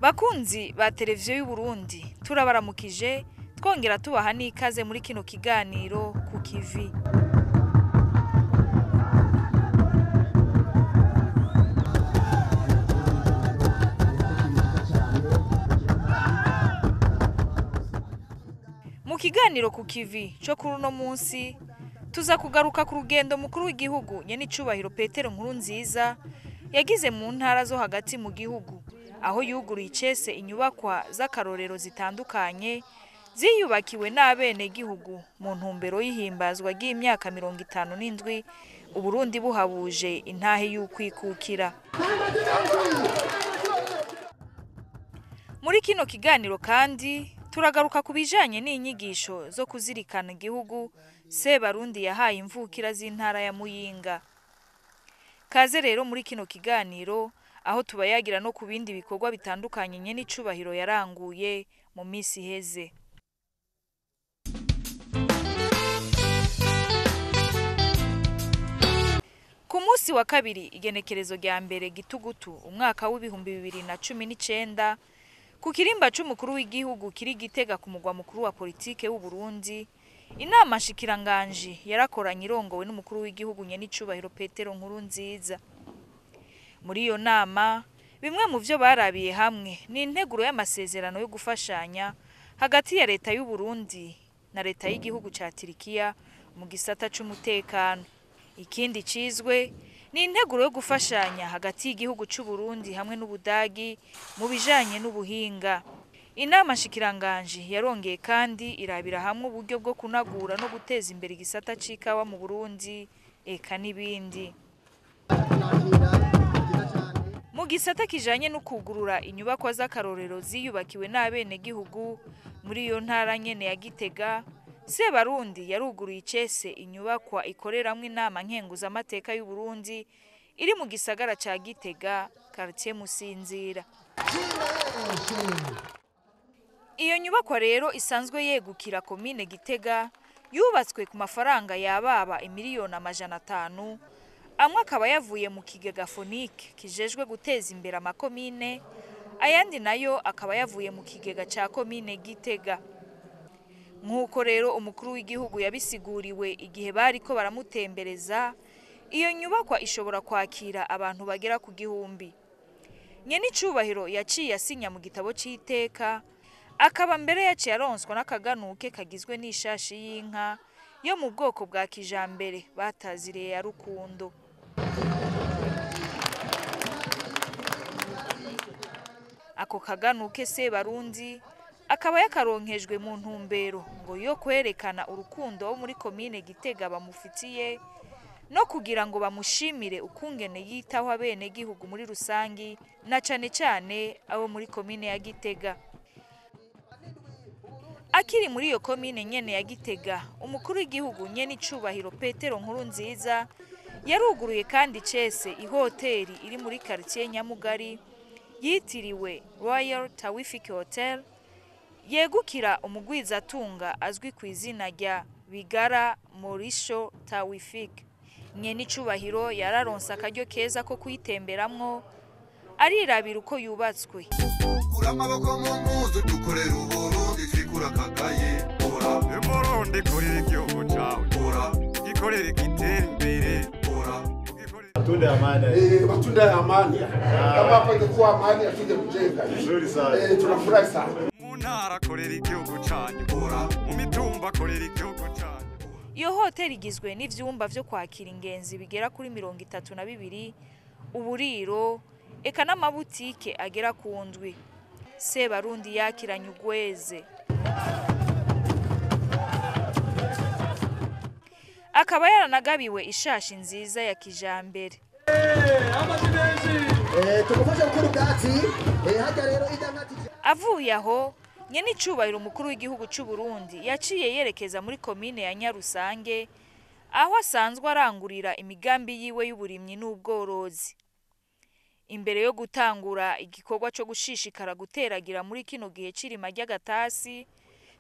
Bakunzi ba televiziyo y'u Burundi, turabaramukije twongera tubaha n'ikaze muri kino kiganiro ku kivi. Mu kiganiro ku kivi cyo kuri uno munsi tuza kugaruka ku rugendo mukuru w'igihugu nyenicubahiro Petero Nkurunziza yagize mu ntara zo hagati mu gihugu, aho yuguruye icese inyubakwa z'akarorero zitandukanye ziyubakiwe n'abenegihugu mu ntumbero y'ihimbazwa ry'imyaka 57 Uburundi buhabuje intahe y'ukwikukira. Muri kino kiganiro kandi turagaruka ku bijanye n'inyigisho zo kuzirikana igihugu Sebarundi yahaye imvukira z'intara ya Muyinga. Kaze rero muri kino kiganiro aho tubayagira no ku bindi bikorwa bitandukanye nyenicubahiro yaranguye mu misi iheze. Ku munsi wa kabiri igenekerezo rya mbere gitugutu umwaka w'2019 ku kirimba c'umukuru w'igihugu kiri Gitega ku mugwa mukuru wa politike w'u Burundi, inama nshikiranganji yarakoranye irongowe n'umukuru w'igihugu nyenicubahiro Petero Nkurunziza. Muri iyo nama bimwe mu vyo barabiye hamwe ni integuro y'amasezerano yo gufashanya hagati ya leta y'u Burundi na leta y'igihugu ca Turikiya mu gisata c'umutekano. Ikindi cizwe ni integuro yo gufashanya hagati y'igihugu c'u Burundi hamwe n'Ubudagi mu bijanye n'ubuhinga. Inama nshikiranganji yarongeye kandi irabira hamwe uburyo bwo kunagura no guteza imbere igisata c'ikawa mu Burundi eka n'ibindi. Mu gisata kijanye no kugurura inyubakwa z'akarorero ziyubakiwe n'abenegihugu muri iyo ntara nyene ya Gitega, Sebarundi yaruguruye icese inyubakwa ikoreramwo inama nkenguzamateka y'u Burundi iri mu gisagara ca Gitega, quartier Musinzira. Iyo nyubakwa rero isanzwe yegukira komine Gitega yubatswe ku mafaranga yababa 500,000,000, amwe akaba yavuye mu kigega Fonike kijejwe guteza imbere amakomine, ayandi nayo akaba yavuye mu kigega ca komine Gitega. Nk'uko rero umukuru w'igihugu yabisiguriwe igihe bariko baramutembereza, iyo nyubakwa ishobora kwakira abantu bagera ku 1000. Nyenicubahiro yaciye asinya mu gitabo c'iteka, akaba mbere yaciye aronswa n'akaganuke kagizwe n'ishashi y'inka yo mu bwoko bwa kijambere bataziriye ya Rukundo. Ako kaganuke Sebarundi akaba yakaronkejwe mu ntumbero ngo yo kwerekana urukundo wo muri komine Gitega bamufitiye no kugira ngo bamushimire ukungene yitaho abenegihugu muri rusangi na cane cane abo muri komine ya Gitega. Akiri muri iyo komine nyene ya Gitega, umukuru w'igihugu nyenicubahiro Petero Nkurunziza yaruguruye kandi cese ihoteli iri muri quartier Nyamugari yitiriwe Royal Tawifik Hotel, yegukira umugwizatunga azwi ku izina rya Bigara Morisho Tawifik. Nyenicubahiro yararonse akaryo keza ko kuyitemberamwo arirabira uko yubatswe. Kura amaboko mu mpuzu dukorera Uburundi twikura kagaye ora Umurundi korera igihugu cawe ora gikorera gitera imbere ora matunda ya amani. Matunda ya amani. Kama hapa ingekuwa amani atuje kujenga. Nzuri sana. Tunafurahi sana. Mu ntara korera igihugu canyu ora mu mitumba korera igihugu canyu. Iyo hoteli igizwe n'ivyumba vyo kwakira ingenzi bigera kuri 32, uburiro eka n'amabutike agera ku 7. Sebarundi yakiranye ugweze. Akaba yaranagabiwe ishashi nziza ya kijambere. Tugufasha gukora ubwatsi hajya rero idangati. Avuye aho nyenicubahiro umukuru w'igihugu c'u Burundi yaciye yerekeza muri komine ya Nyarusange aho asanzwe arangurira imigambi yiwe y'uburimyi n'ubworozi. Imbere yo gutangura igikorwa cyo gushishikara guteragira muri kino gihe c'irima ry'agatasi,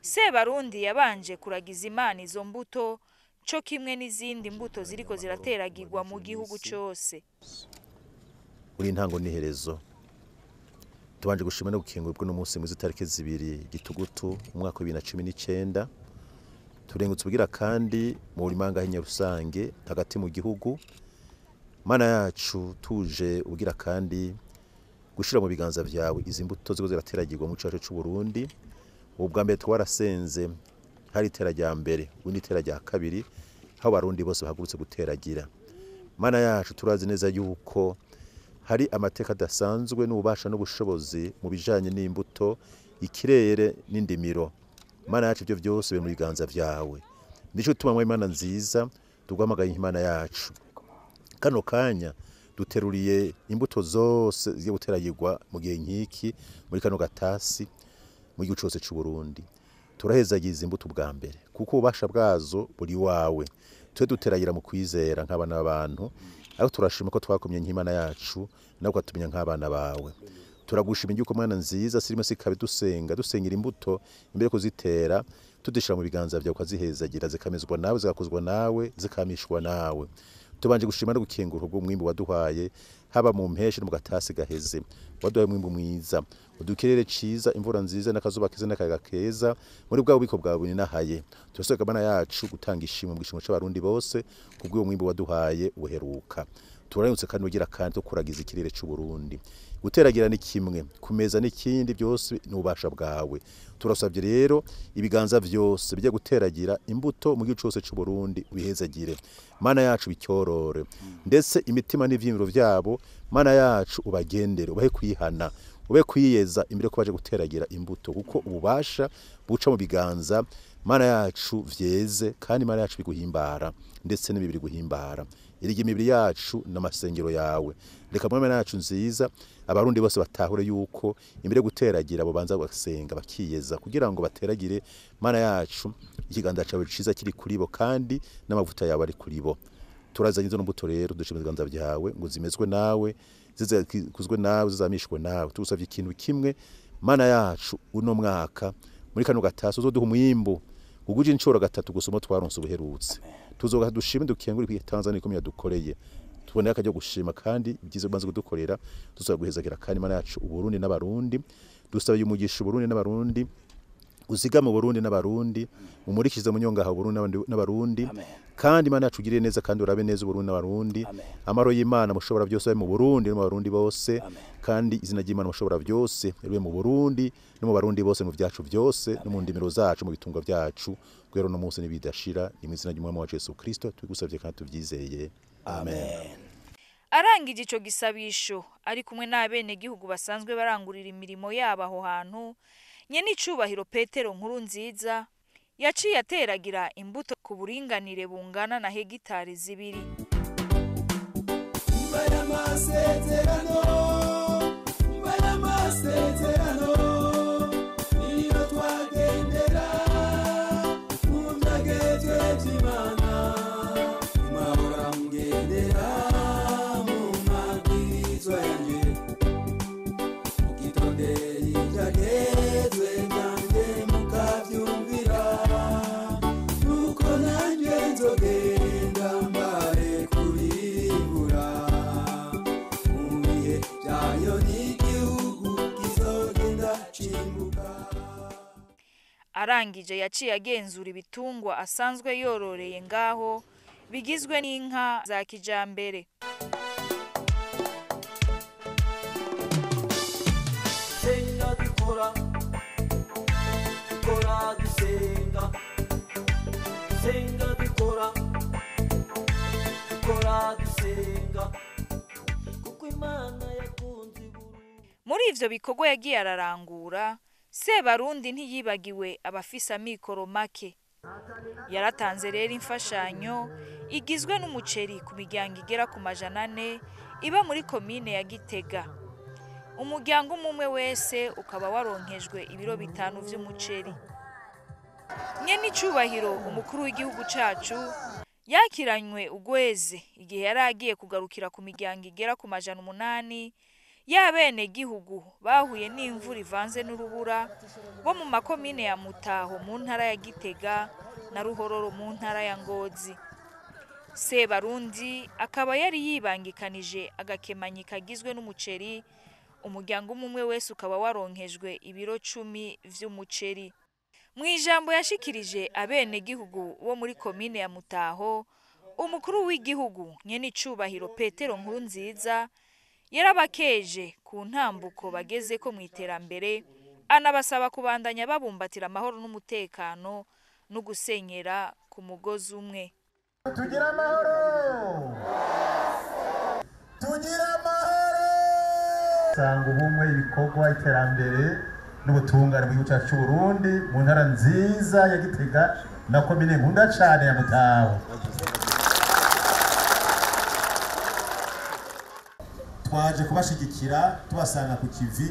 Sebarundi yabanje kuragiza Imana izo mbuto co kimwe n'izindi mbuto ziriko zirateragirwa mu gihugu cose. Uri intango n'iherezo Tubanje gushima no gukengurwa n'umunsi mwiza itariki 2 Gitugutu umwaka wa 2019. Turengutse ubugira kandi mu burimanga h'Inyarusange hagati mu gihugu. Mana yacu, tuje ubugira kandi gushira mu biganza vyawe izi mbuto ziko zirateragirwa mu cacu c'u Burundi. Ubwa mbere twarasenze hari itera rya mbere, ubundi itera rya kabiri, aho abarundi bose bahagurutse guteragira. Mana yacu, turazi neza yuko hari amateka adasanzwe n'ububasha n'ubushobozi mu bijanye n'imbuto, ikirere n'indimiro. Mana yacu, ibyo byose biri mu biganza vyawe. Nico gituma mwa Imana nziza tuguhamagaye Imana yacu. Kano kanya duteruriye imbuto zose zigiye guteragirwa mu gihe nk'iki muri kano gatasi mu gihugu cose c'u Burundi. Turahezagiza imbuto bwa mbere kuko ububasha bwazo buri wawe. Twe duteragira mu kwizera nk'abana b'abantu, ariko turashima ko twakomye nk'Imana yacu nawe ukatumenya nk'abana bawe. Turagushima igihugu Mana nziza sirimo sikabe dusenga dusengera imbuto imbere kuzitera tudishira mu biganza byawe ukazihezagira zikamezwa nawe, zigakuzwa nawe, zikamishwa nawe. Tubanje gushima no gukengura ubwo mwimbu waduhaye haba mu mpeshe no mu gatasi gaheze. Waduhaye umwimbu mwiza, udukirere ciza, imvura nziza n'akazuba keza n'akayaga keza muri bwa bubiko bwawe buninahaye. Turasaba Mana yacu gutanga ishimwe mu gishimo c'abarundi bose kubw'uwo mwimbu waduhaye uheruka. Turarengutse kandi ugira kandi tukuragiza ikirere c'u Burundi. Guteragira ni kimwe, kumeza n'ikindi, byose n'ububasha bwawe. Turasabye rero ibiganza vyose bijya guteragira imbuto mu gihugu cose c'u Burundi ubihezagire. Mana yacu bicyorore, ndetse imitima n'ivyimiro vyabo Mana yacu ubagendere, ubahe kwihana, ube kwiyeza imbere ko baje guteragira imbuto, kuko ububasha buca mu biganza Mana yacu vyeze kandi Mana yacu biguhimbara, ndetse n'imibiri guhimbara. Irige imibiri yacu n'amasengero yawe. Reka Mana yacu nziza abarundi bose batahure yuko imbere guteragira abo banza basenga bakiyeza kugira ngo bateragire Mana yacu ikiganza cawe ciza kiri kuri bo kandi n'amavuta yawe ari kuri bo. Turazanye izo mbuto rero dushima ibiganza byawe ngo zimezwe nawe, zizakuzwe nawe, zizamishwe nawe. Tugusavye ikintu kimwe Mana yacu, uno mwaka muri kano gatasi uzoduha umwimbu uguje incuro gatatu gusoma twaronse ubuherutse. Tuzoga dushime dukengura kuri Tanzania ikomeye dukoreye. Tubone akajya gushima kandi ibyiza ubanze kudukorera. Tuzaguhezagira kandi Mana yacu Uburundi n'abarundi. Dusabe umugisha Uburundi n'abarundi, uzigama Uburundi n'abarundi, umurikize munyonga ha Uburundi n'abarundi. Kandi Mana yacu ugirire neza kandi urabe neza Uburundi n'abarundi. Amaro y'Imana mushobora byose mu Burundi no mu Barundi bose. Kandi izina ry'Imana mushobora byose ribe mu Burundi no mu Barundi bose, mu byacu byose no mu ndimiro zacu, mu bitungwa byacu, guhera no munsi n'ibidashira. Ni mu izina ry'Umwami wacu Yesu Kristo tugusavye kandi tuvyizeye. Amen. Arangije ico gisabisho ari kumwe n'abene gihugu basanzwe barangurira imirimo yabo aho hantu, nyene icubahiro Petero Nkurunziza yaciye ateragira imbuto ku buringanire bungana na hegitari 2. Arangije yaciye agenzura ibitungwa asanzwe yororeye ngaho bigizwe n'inka za kijambere. Senga dukora, dukora dusenga. Senga dukora, dukora dusenga. Kuko Imana yakunze Burundi. Muri ivyo bikorwa yagiye ararangura, Sebarundi ntiyibagiwe abafise amikoro make. Yaratanze rero imfashanyo igizwe n'umuceri ku miryango igera ku 400 iba muri komine ya Gitega. Umuryango umwe wese ukaba waronkejwe ibiro 5 vy'umuceri. Nyene icubahiro umukuru w'igihugu cacu yakiranywe ugweze igihe yari agiye kugarukira ku miryango igera ku 800 y'abene gihugu bahuye n'imvura ivanze n'urubura bo mu makomine ya Mutaho mu ntara ya Gitega na Ruhororo mu ntara ya Ngozi. Sebarundi akaba yari yibangikanije agakemanyi kagizwe n'umuceri, Umuryango umwe wese ukaba waronkejwe ibiro 10 vy'umuceri. Mu ijambo yashikirije abenegihugu bo muri komine ya Mutaho, umukuru w'igihugu nyenicubahiro Petero Nkurunziza yarabakeje ku ntambuko bageze ko mu iterambere, anabasaba kubandanya babumbatira amahoro n'umutekano no gusenyera ku mugozi umwe. Tugira amahoro, tugira amahoro, sanga ubumwe, ibikorwa, iterambere n'ubutungane mu gihugu cyacu cy'u Burundi, mu ntara nziza ya Gitega na komine nkunda cane ya Mutaho. Twaje kubashigikira, tubasanga ku kivi,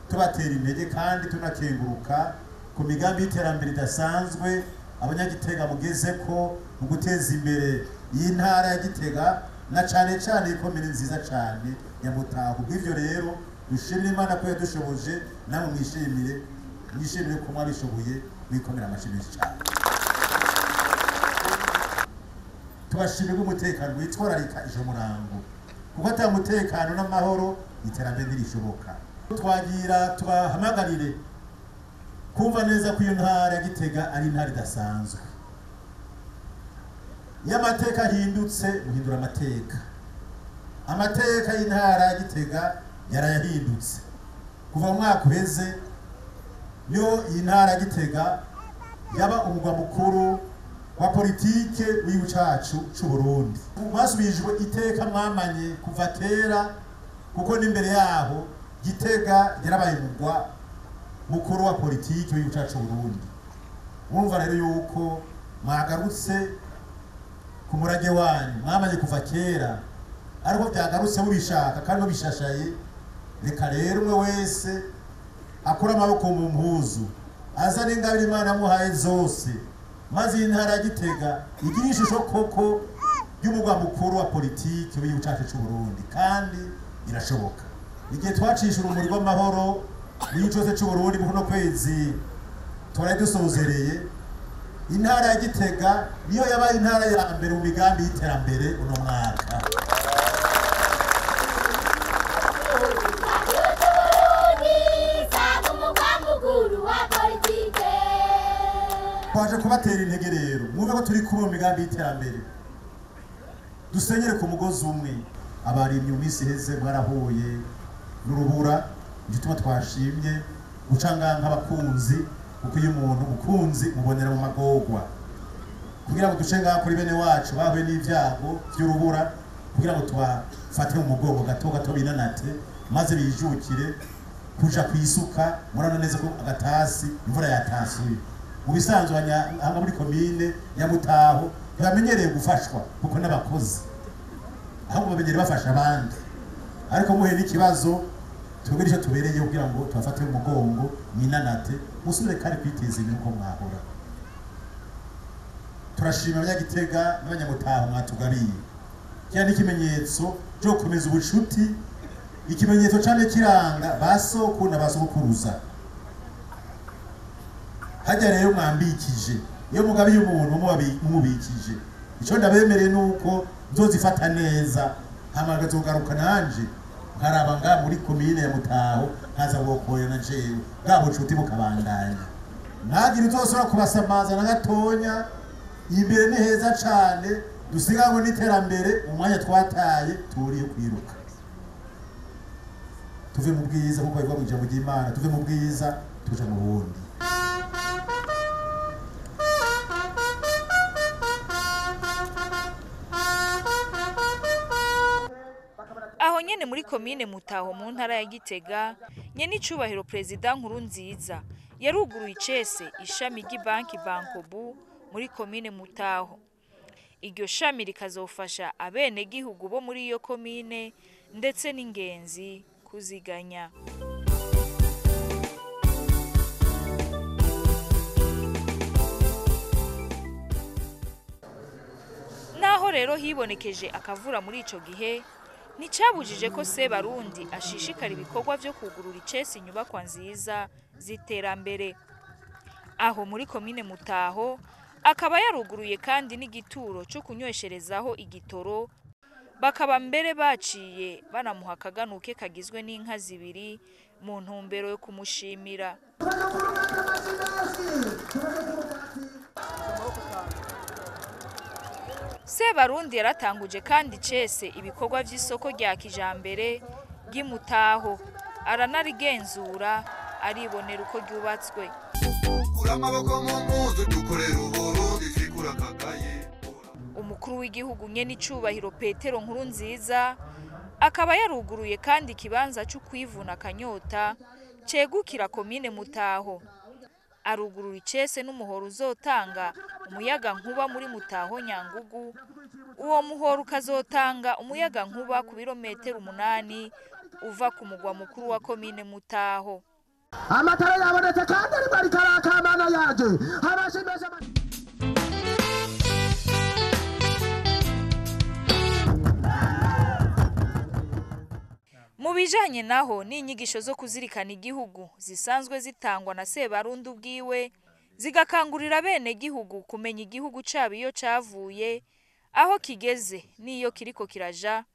tubatera intege kandi tunakenguruka ku migambi y'iterambere idasanzwe abanyagitega mugeze ko mu guteza imbere iyi ntara ya Gitega na cane cane ikomine nziza cane ya Mutaho. Kubw'ivyo rero dushimire Imana ko yadushoboje, namwe mwishimire, mwishimire ko mwabishoboye, mwikomera amashyi menshi cane. Tubashimire umutekano witwararika ijo murango, kuko ata mutekano n'amahoro iterambere ntirishoboka. Twagira tubahamagarire kumva neza ko iyo ntara ya Gitega ari intara idasanzwe. Iyo amateka ahindutse muhindura amateka. Amateka y'intara ya Gitega yarayahindutse kuva mu mwaka uheze, niyo iyi ntara ya Gitega yaba umugwa mukuru wa politike w'igihugu cacu c'u Burundi. Mwasubijwe iteka mwamanye kuva kera, kuko n'imbere yaho Gitega yarabaye umugwa mukuru wa politike w'igihugu cacu c'u Burundi. Mwumva rero yuko mwagarutse ku murage wanyu mwamanye kuva kera, ariko byagarutse mubishaka kandi mubishashaye. Reka rero umwe wese akura amaboko mu mpuzu, azane ingabire Imana yamuhaye zose, maze iyi ntara ya Gitega igire ishusho koko y'umugwa mukuru wa politike w'igihugu cacu c'u Burundi, kandi irashoboka. Igihe twacisha urumuri rw'amahoro mu gihugu cose c'u Burundi muri kuno kwezi twari dusozereye, intara ya Gitega niyo yabaye intara ya mbere mu migambi y'iterambere uno mwaka. Twaje kubatera intege rero, mwumve ko turi kumwe mu migambi y'iterambere, dusenyere ku mugozi umwe. Abarimyi mu minsi iheze mwarahuye n'urubura, igituma twashimye guca ngaha nk'abakunzi, kuko iyo umuntu mukunzi mubonera mu magorwa, kugira ngo duce ngaha kuri bene wacu bahuye n'ivyago vy'urubura, kugira ngo tubafate mu mugongo gato gato binanate, maze bijukire kuja kwisuka. Murabona neza ko agatasi imvura yatasuye. Mu bisanzwe hanga muri komine ya Mutaho ntibamenyereye gufashwa kuko n'abakozi, ahubwo bamenyereye bafasha abandi. Ariko muhuye n'ikibazo twebwe nico tubereye kugira ngo tubafate mu mugongo mwinanate, musubire kandi kwiteza imbere uko mwahora. Turashima abanyagitega n'abanyamutaho mwatugabiye. Kiriya ni ikimenyetso cyo gukomeza ubucuti, ikimenyetso cane kiranga ba sokuru na ba sogokuruza. Hajya rero mwambikije, iyo mugabiye umuntu mumubikije, ico ndabemereye nuko nzozifata neza, hama nkazogaruka nanje nkaraba nga muri komine ya Mutaho nkaza bokoya na jewe bwa bucuti bukabandanya. Ntagire uzosubira kubasamaza na gatonya. Imbere ni heza cane, dusiganwe n'iterambere. Umwanya twataye turiye kwiruka, tuve mu bwiza kuko biva mu ijambo ry'Imana, tuve mu bwiza tuja mu bundi. Aho nyene muri komine Mutaho mu ntara ya Gitega, nyenicubahiro Perezida Nkurunziza yaruguruye icese ishami ry'ibanki Bankobu muri komine Mutaho. Iryo shami rikazofasha abenegihugu bo muri iyo komine ndetse n'ingenzi kuziganya. Naho rero hibonekeje akavura muri ico gihe, nticabujije ko Sebarundi ashishikara ibikorwa vyo kugurura icese inyubakwa nziza z'iterambere. Aho muri komine Mutaho akaba yaruguruye kandi n'igituro cyo kunywesherezaho igitoro Bakaba mbere baciye banamuha akaganuke kagizwe n'inka zibiri mu ntumbero yo kumushimira. Sebarundi yaratanguje kandi cese ibikorwa vy'isoko rya kijambere ry'Imutaho, aranarigenzura aribonera uko ryubatswe. Umukuru w'igihugu nyene icubahiro Petero Nkurunziza akaba yaruguruye kandi ikibanza cyo kwivuna akanyota cegukira komine Mutaho. Arugurura icese n'umuhoro uzotanga umuyaga nkuba muri Mutaho Nyangugu. Uwo muhoro ukazotanga umuyaga nkuba ku birometero 8 uva ku mugwa mukuru wa komine Mutaho. Amatara yabonetse kandi ariko arikarakamana yaje abashimesha. Mu bijanye naho n'inyigisho zo kuzirikana igihugu zisanzwe zitangwa na Sebarundi ubwiwe, zigakangurira bene gihugu kumenya igihugu cabo iyo cavuye, aho kigeze n'iyo kiriko kiraja.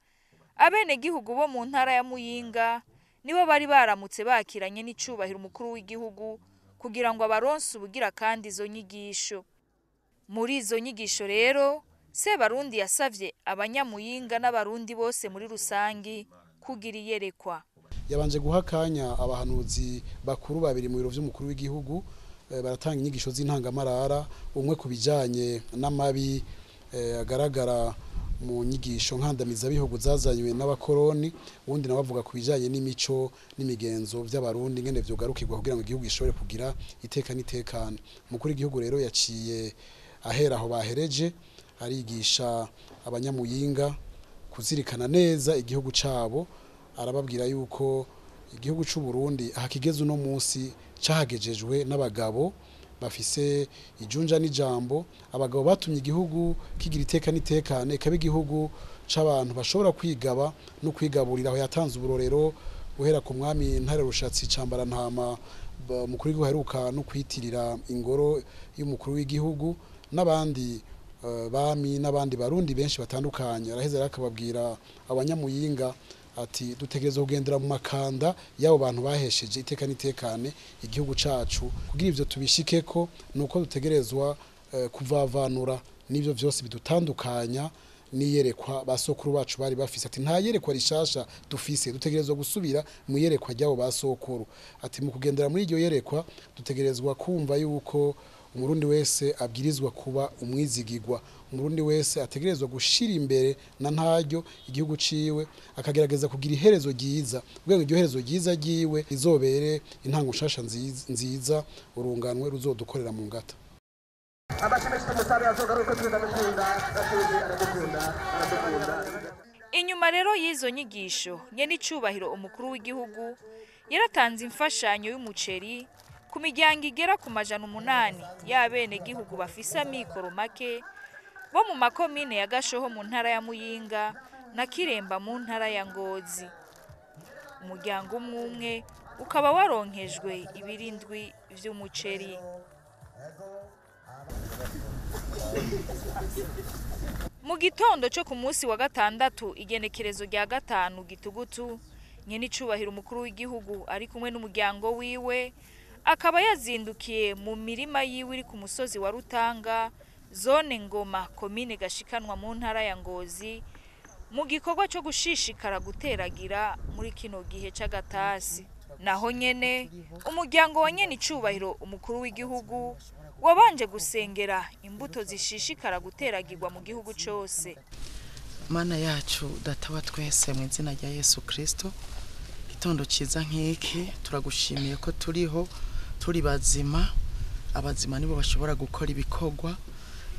Abene gihugu bo mu ntara ya Muyinga nibo bari baramutse bakiranye n'icubahiro umukuru w'igihugu kugira ngo abaronse ubugira kandi izo nyigisho. Muri izo nyigisho rero Sebarundi yasavye abanyamuyinga n'abarundi bose muri rusangi kugira iyerekwa. Yabanje guha akanya abahanuzi bakuru babiri mu biro vy'umukuru w'igihugu, baratanga inyigisho z'intangamarara, umwe ku bijanye n'amabi agaragara mu nyigisho nkandamizabihugu zazanywe n'abakoroni, uwundi nawe avuga ku bijanye n'imico n'imigenzo vy'abarundi ngene vyogarukirwa kugira ngo igihugu gishobore kugira iteka n'itekane. Umukuru w'igihugu rero yaciye ahera aho bahereje, arigisha abanyamuyinga kuzirikana neza igihugu cabo, arababwira yuko igihugu c'u Burundi ahakigeze uno munsi cahagejejwe n'abagabo bafise ijunja n'ijambo, abagabo batumye igihugu kigira iteka n'itekane, ikaba igihugu c'abantu bashobora kwigaba no kwigaburira. Aho yatanze uburorero guhera ku mwami Ntare Rushatsi Cambarantama, umukuru w'igihugu aheruka no kwitirira ingoro y'umukuru w'igihugu, n'abandi bami n'abandi barundi benshi batandukanye. Araheza akababwira abanyamuyinga ati dutegerezwa kugendera mu makanda y'abo bantu bahesheje iteka n'itekane igihugu cacu, kugira ivyo tubishikeko nuko dutegerezwa kuvavanura n'ivyo vyose bidutandukanya n'iyerekwa basokuru bacu bari bafise. Ati nta yerekwa rishasha dufise, dutegerezwa gusubira mu yerekwa ry'abo basokuru. Ati mu kugendera muri iryo yerekwa dutegerezwa kumva yuko umurundi wese abwirizwa kuba umwizigirwa, umurundi wese ategerezwa gushira imbere na ntaryo igihugu ciwe, akagerageza kugira iherezo ryiza, kugira ngo iryo herezo ryiza ryiwe rizobere intango nshasha nziza urunganwe ruzodukorera mu ngata. Inyuma rero y'izo nyigisho nyene icubahiro umukuru w'igihugu yaratanze imfashanyo y'umuceri ku miryango igera ku 800 y'abene gihugu bafise amikoro make bo mu makomine ya Gashoho mu ntara ya Muyinga na Kiremba mu ntara ya Ngozi. Umuryango umwe ukaba waronkejwe ibirindwi vy'umuceri. Mu gitondo cyo ku munsi wa gatandatu igenekerezo rya 5 gitugutu, nyene icubahiro umukuru w'igihugu ari kumwe n'umuryango wiwe akaba yazindukiye mu mirima yiwe iri ku musozi wa Rutanga, zone Ngoma, komine Gashikanwa mu ntara ya Ngozi, mu gikorwa cyo gushishikara guteragira muri kino gihe c'agatasi. Naho nyene umuryango wa nyene icubahiro umukuru w'igihugu wabanje gusengera imbuto zishishikara guteragirwa mu gihugu cose. Mana yacu data wa twese mu izina rya Yesu Kristo, gitondo ciza nk'iki turagushimiye ko turiho turi bazima. Abazima nibo bashobora gukora ibikorwa,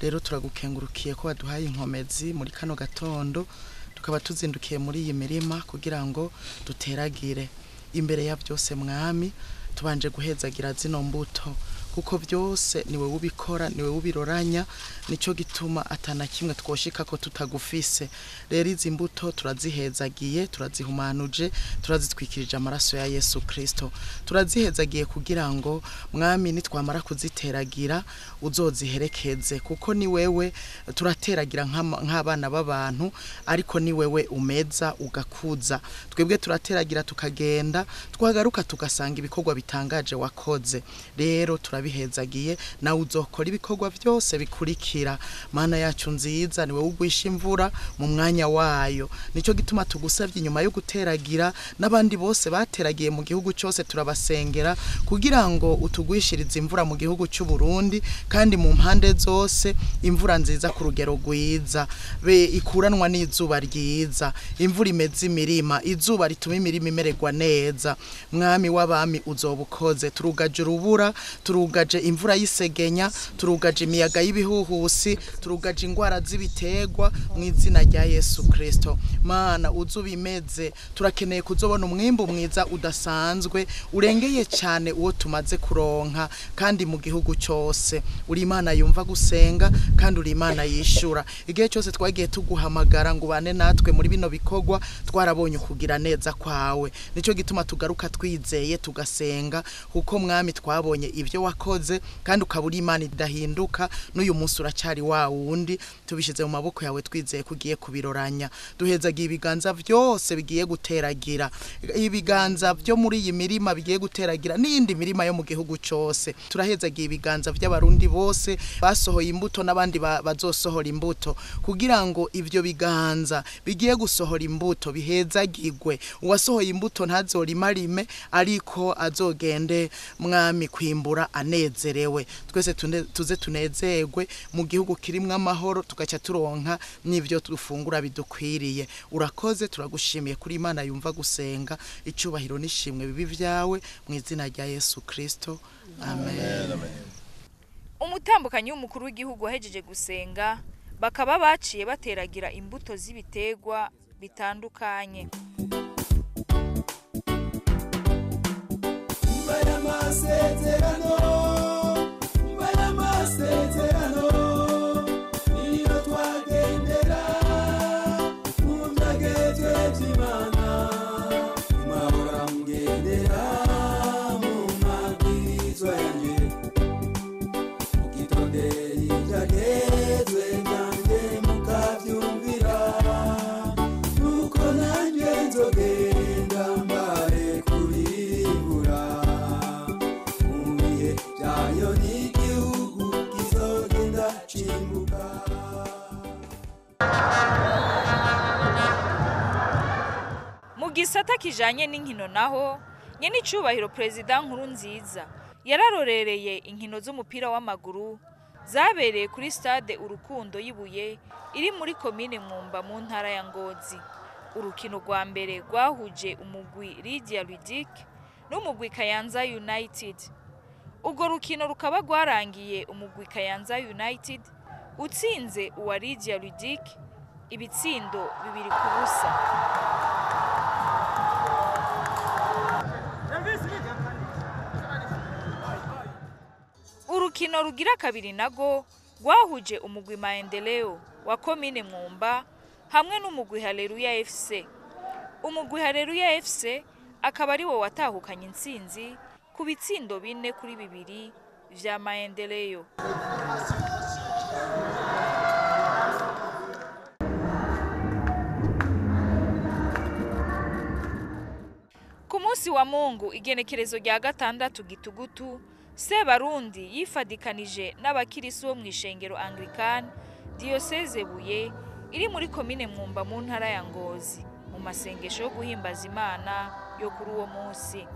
rero turagukengurukiye ko waduhaye inkomezi muri kano gatondo, tukaba tuzindukiye muri iyi mirima kugira ngo duteragire. Imbere ya byose mwami, tubanje guhezagira zino mbuto kuko byose niwe ubikora, niwe ubiroranya. Nico gituma atana kimwe twoshika ko tutagufise. Rero izi mbuto turazihezagiye, turazihumanuje, turazitwikirije amaraso ya Yesu Kristo. Turazihezagiye kugira ngo mwami nitwamara kuziteragira uzoziherekeze, kuko ni wewe turateragira nk'abana b'abantu, ariko ni wewe umeza ugakuza. Twebwe turateragira tukagenda, twagaruka tugasanga ibikorwa bitangaje wakoze. Rero turabihezagiye, nawe uzokora ibikorwa byose bikurikira. Mana yacu nziza, niwe ugwisha imvura mu mwanya wayo. Nico gituma tugusavye inyuma yo guteragira n'abandi bose bateragiye mu gihugu cyose, turabasengera kugira ngo utugwishirize imvura mu gihugu cy'u Burundi, kandi mu mpande zose imvura nziza ku rugero rwiza, be ikuranwa n'izuba ryiza, imvura imeze imirima, izuba rituma imirima imererwa neza. Mwami w'abami uzobukoze. Turugaje urubura, turugaje imvura y'isegenya, turugaje imiyaga y'ibihuhusi, turugaje ingwara z'ibiterwa mu izina rya Yesu Kristo. Mana uzubimeze, turakeneye kuzobona umwimbu mwiza udasanzwe urengeye cyane uwo tumaze kuronka, kandi mu gihugu cyose. Uri Imana yumva gusenga, kandi uri Imana yishura. Igihe cyose twagiye tuguhamagara ngo ubane natwe muri bino bikorwa, twarabonye kugira neza kwawe. Nico gituma tugaruka twizeye tugasenga, kuko mwami twabonye ibyo wakoze, kandi ukaba uri Imana idahinduka. N'uyu munsi uracyari wa wundi. Tubishize mu maboko yawe twizeye kugiye kubiroranya. Duhezagiye ibiganza byose bigiye guteragira, ibiganza byo muri iyi mirima bigiye guteragira n'iyindi mirima yo mu gihugu cyose. Turahezagiye ibiganza by'abarundi bose basohoye imbuto n'abandi bazosohora imbuto, kugira ngo ivyo biganza bigiye gusohora imbuto bihezagirwe. Uwasohoye imbuto ntazorimarime, ariko azogende mwami kwimbura anezerewe. Twese tuze tunezerwe mu gihugu kirimwo amahoro, tugaca turonka n'ivyo dufungura bidukwiriye. Urakoze, turagushimiye kuri Imana yumva gusenga. Icubahiro n'ishimwe bibi vyawe mu izina rya Yesu Kristo, amen. Umutambukanyi w'umukuru w'igihugu wahejeje gusenga, bakaba baciye bateragira imbuto z'ibiterwa bitandukanye. Mu gisata kijanye n'inkino naho, nyenicubahiro Perezida Nkurunziza yararorereye inkino z'umupira w'amaguru zabereye kuri stade Urukundo y'Ibuye iri muri komine Mwumba mu ntara ya Ngozi. Urukino rwa mbere rwahuje umugwi Lydia Ludic n'umugwi Kayanza United. Urwo rukino rukaba rwarangiye umugwi Kayanza United utsinze uwa Lydia Ludic ibitsindo 2-0. Urukino rugira kabiri nago rwahuje umugwi Maendeleo wa komine Mwumba hamwe n'umugwi Haleluya FC. Umugwi Haleluya FC akaba ari wo watahukanye intsinzi ku bitsindo 4-2 vya Maendeleo. Ku munsi wa Mungu igenekerezo rya 6 Gitugutu, Sebarundi yifadikanije n'abakirisu bo mw'ishengero Anglican Diocese Buye iri muri komine Mwumba mu ntara ya Ngozi mu masengesho yo guhimbaza Imana yo kuri uwo munsi.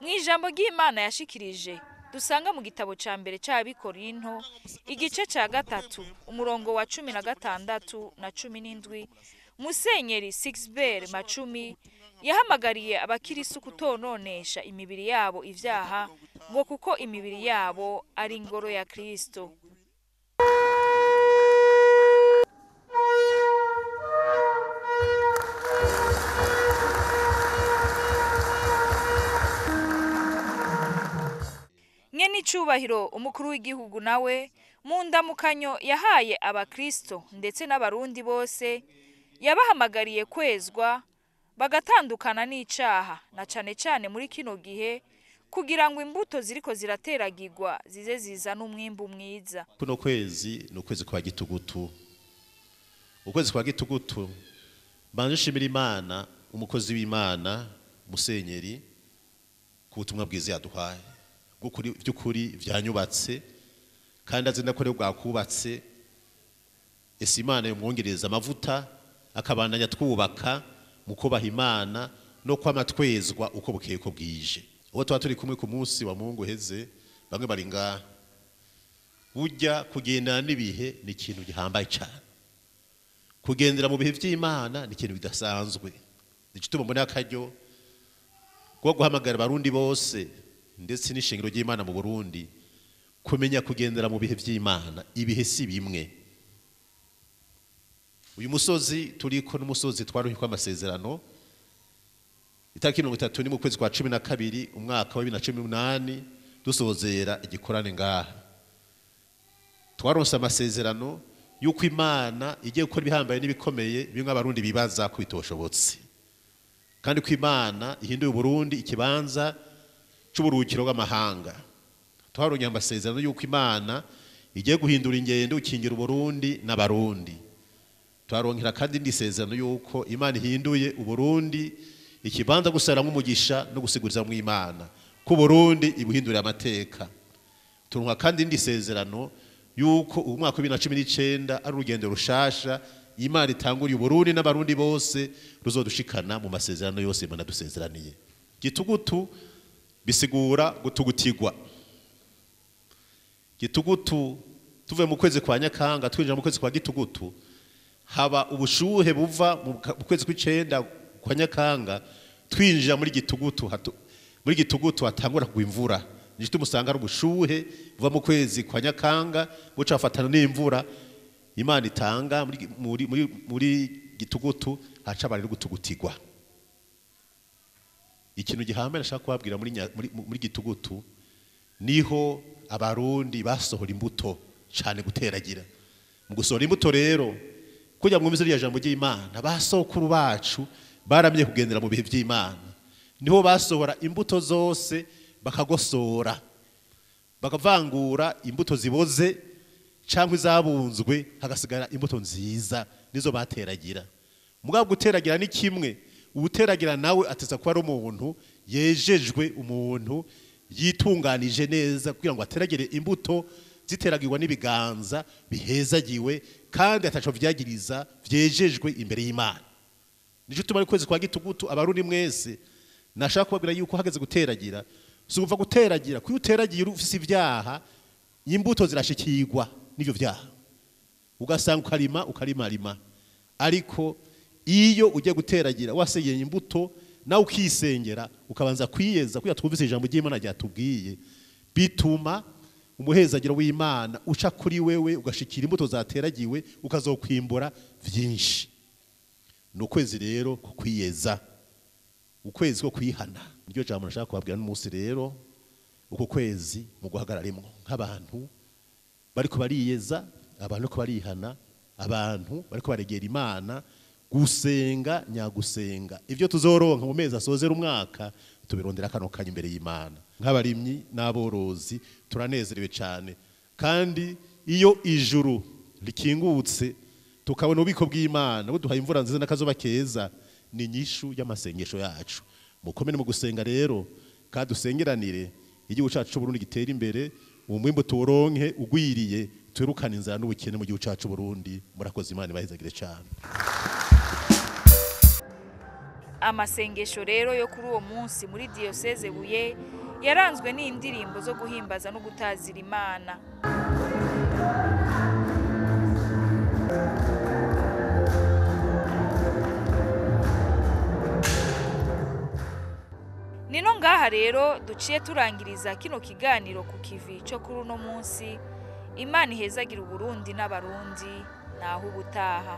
Mu ijambo ry'Imana yashikirije dusanga mu gitabo ca mbere c'Abikorinto igice ca 3 umurongo wa 16 na 17, Musenyeri Sixbert Macumi yahamagariye abakirisu kutononesha imibiri yabo ivyaha, ngo kuko imibiri yabo ari ingoro ya Kristo. Nyenicubahiro umukuru w'igihugu nawe mu ndamukanyo yahaye abakristo ndetse n'abarundi bose, yabahamagariye kwezwa bagatandukana n'icaha, na cane cane muri kino gihe, kugira ngo imbuto ziriko zirateragirwa zize zizana umwimbu mwiza. Kuno kwezi ni ukwezi kwa gitugutu. Ukwezi kwa gitugutu, mbanje nshimira Imana, umukozi w'Imana musenyeri, ku butumwa bwiza yaduhaye by'ukuri vyanyubatse, kandi azi ndakore bwakubatse. Ese Imana yomwongereza amavuta akabandanya twubaka mu kubaha Imana no kwama twezwa uko bukeye ko bwije. Uwo tuba turi kumwe ku munsi wa Mungu heze, bamwe bari ngaha. Burya kugendana n'ibihe ni ikintu gihambaye cyane. Kugendera mu bihe by'Imana ni ikintu bidasanzwe. Nico gituma mbona akaryo ko guhamagara abarundi bose ndetse n'ishengero ry'Imana mu Burundi kumenya kugendera mu bihe by'Imana. Ibihe si bimwe. Uyu musozi turiko n'umusozi twaruhikwa amasezerano itariki 31 mu kwezi kwa 12 umwaka wa 2018, dusozera igikorane ngaha. Twaronse amasezerano yuko Imana igiye gukora ibihambaye n'ibikomeye bimwe abarundi bibaza ko bitoshobotse, kandi ko Imana ihinduye Uburundi ikibanza c'uburuhukiro bw'amahanga. Twaronye amasezerano yuko Imana igiye guhindura ingendo ikingira Uburundi n'abarundi. Twaronkera kandi indi sezerano yuko Imana ihinduye Uburundi ikibanza gusaramwo umugisha no gusiguriza Imana, ko Burundi ibuhindurira amateka. Turonka kandi indi sezerano yuko umwaka wa 2019 ari urugendo rushasha Imana itanguriye Uburundi n'abarundi bose, ruzodushikana mu masezerano yose Imana dusezeraniye. Gitugutu bisigura gutugutirwa. Gitugutu, tuve mu kwezi kwa Nyakanga twinjira mu kwezi kwa Gitugutu, haba ubushuhe buva mu kwezi kw'icenda kwa Nyakanga twinjira muri Gitugutu. Muri Gitugutu hatangura kugwa imvura. Nico umusanga ari ubushuhe buva mu kwezi kwa Nyakanga buca bafatana n'imvura Imana itanga muri Gitugutu, haca bari gutugutirwa. Ikintu gihambaye nashaka kubabwira muri Gitugutu, niho abarundi basohora imbuto cyane guteragira. Mu gusohora imbuto rero, kujya mu mizi ya jambo ry'Imana, basokuru bacu baramye kugendera mu bihe by'Imana. Niho basohora imbuto zose, bakagosora, bakavangura imbuto ziboze cyangwa izabunzwe, hagasigara imbuto nziza nizo bateragira. Mugabo guteragira ni kimwe, ubuteragira nawe ateza kuba ari umuntu yejejwe, umuntu yitunganije neza kugira ngo ateragire imbuto ziteragirwa n'ibiganza bihezagiwe kandi ataco vyagiriza, vyejejwe imbere y'Imana. Nico tumara kwezi kwa Gitugutu, abarundi mwese nashaka kubabwira yuko hageze guteragira, si uva guteragira, kuyo uteragira ufise ivyaha, imbuto zirashikirwa n'ivyo vyaha, ugasanga ukarima ukarimarima. Ariko iyo ugiye guteragira wasengeye imbuto nawe ukisengera ukabanza kwiyeza, kuya twumvise ijambo ry'Imana ryatubwiye, bituma umuhezagiro w'Imana uca kuri wewe ugashikira imbuto zateragiwe, ukazokwimbura vyinshi. Ni ukwezi rero ko kwiyeza, ukwezi ko kwihana. Niryo jambo nashaka kubabwira n'umunsi rero. Uko kwezi mu guhagararimwo nk'abantu bariko bariyeza, abantu bariko barihana, abantu bariko baregera Imana, gusenga nyagusenga. Ivyo tuzoronka mu mezi asozera umwaka tubirondera kano kanya imbere y'Imana. Nk'abarimyi n'aborozi turanezerewe cyane, kandi iyo ijuru rikingutse tukabona ububiko bw'Imana buduhaye imvura nziza n'akazuba keza, ni inyishu y'amasengesho yacu. Mukomere mu gusenga rero, kandi dusengeranire igihugu cyacu c'Uburundi gitera imbere, umwimbu tuwuronke ugwiriye, twirukane inzara n'ubukene mu gihugu cyacu Burundi. Murakoze, Imana ibahezagire cyane. Amasengesho rero yo kuri uwo munsi muri Diocese Buye yaranzwe n'indirimbo zo guhimbaza no gutazira Imana. Nino ngaha rero duciye turangiriza kino kiganiro ku kivi cyo kuri uno munsi. Imana ihezagira Uburundi n'abarundi, naho ubutaha.